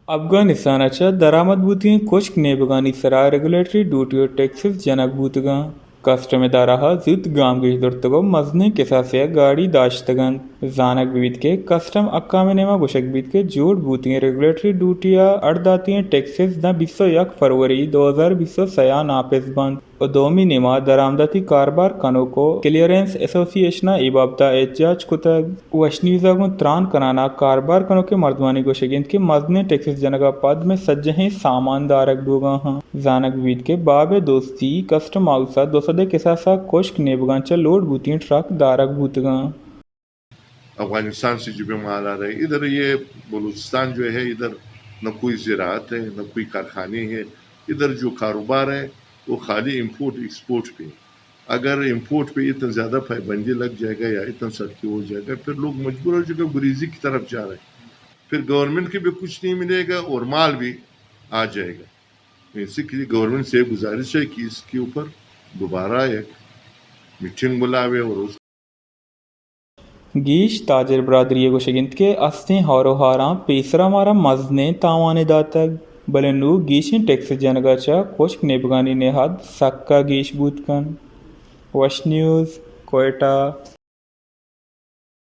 افغانستان ءَ چہ درآمد بوتگیں کشک نیبگانی سرا ریگولیٹری ڈیوٹی ءُ ٹیکسز جنگ بوتگاں۔ کسٹم ادارہ ءَ زوت گامگیج زرتگ ءُ مزنیں کساسے ءَ گاڑی داشتگ اَنت۔ زانگ بہ بیت کہ کسٹم حکامانی نیما گوشگ بیت کہ جوڑ بوتگیں ریگولیٹری ڈیوٹی ءَ اڈ داتگیں ٹیکسز داں بیست ءُ یک فروری دو ہزار بیست ءُ سئے ءَ ناپس بنت ءُ دومی نیما درآمداتی کاربار کنوک ءُ کلیئرنس ایسوسی ایشن ءَ اے بابت ءَ احتجاج کتگ۔ وش نیوز ءَ گوں تران کنان ءَ کاربار کنوکیں مردمانی گوشگ اِنت کہ مزنیں ٹیکسز جنگ ءَ پد مئے سجہیں سامان دارگ بوگا اَنت۔ زانگ بہ بیت کہ باب دوستی کسٹم ہاؤس ءَ دو سد ءِ کساس ءَ کشک نیبگاں چہ لوڈ بوتیں ٹرک دارگ بوتگاں۔ افغانستان سے جو بھی مال آ رہا ہے، ادھر یہ بلوچستان جو ہے، ادھر نہ کوئی زراعت ہے، نہ کوئی کارخانے ہیں، ادھر جو کاروبار ہے وہ خالی امپورٹ ایکسپورٹ پہ ہے۔ اگر امپورٹ پہ اتنا زیادہ پابندی لگ جائے گا یا اتنا سختی ہو جائے گا، پھر لوگ مجبور ہو جائے گا، گریزی کی طرف جا رہے ہیں۔ پھر گورنمنٹ کو بھی کچھ نہیں ملے گا اور مال بھی آ جائے گا۔ اسی کے لیے گورنمنٹ سے گزارش ہے کہ اس کے اوپر دوبارہ ایک میٹنگ بلاوے اور اس گیش تاجر برادری ءِ گوشگ اِنت کہ استیں ہور ءُ ہاراں پیسرا مارا مزنیں تاوانے داتگ، بلے نوں گیشیں ٹیکس جنگ ءَ چہ کشک نیبگانی نہاد سکا گیش بوت کنت۔ وش نیوز، کوئٹہ۔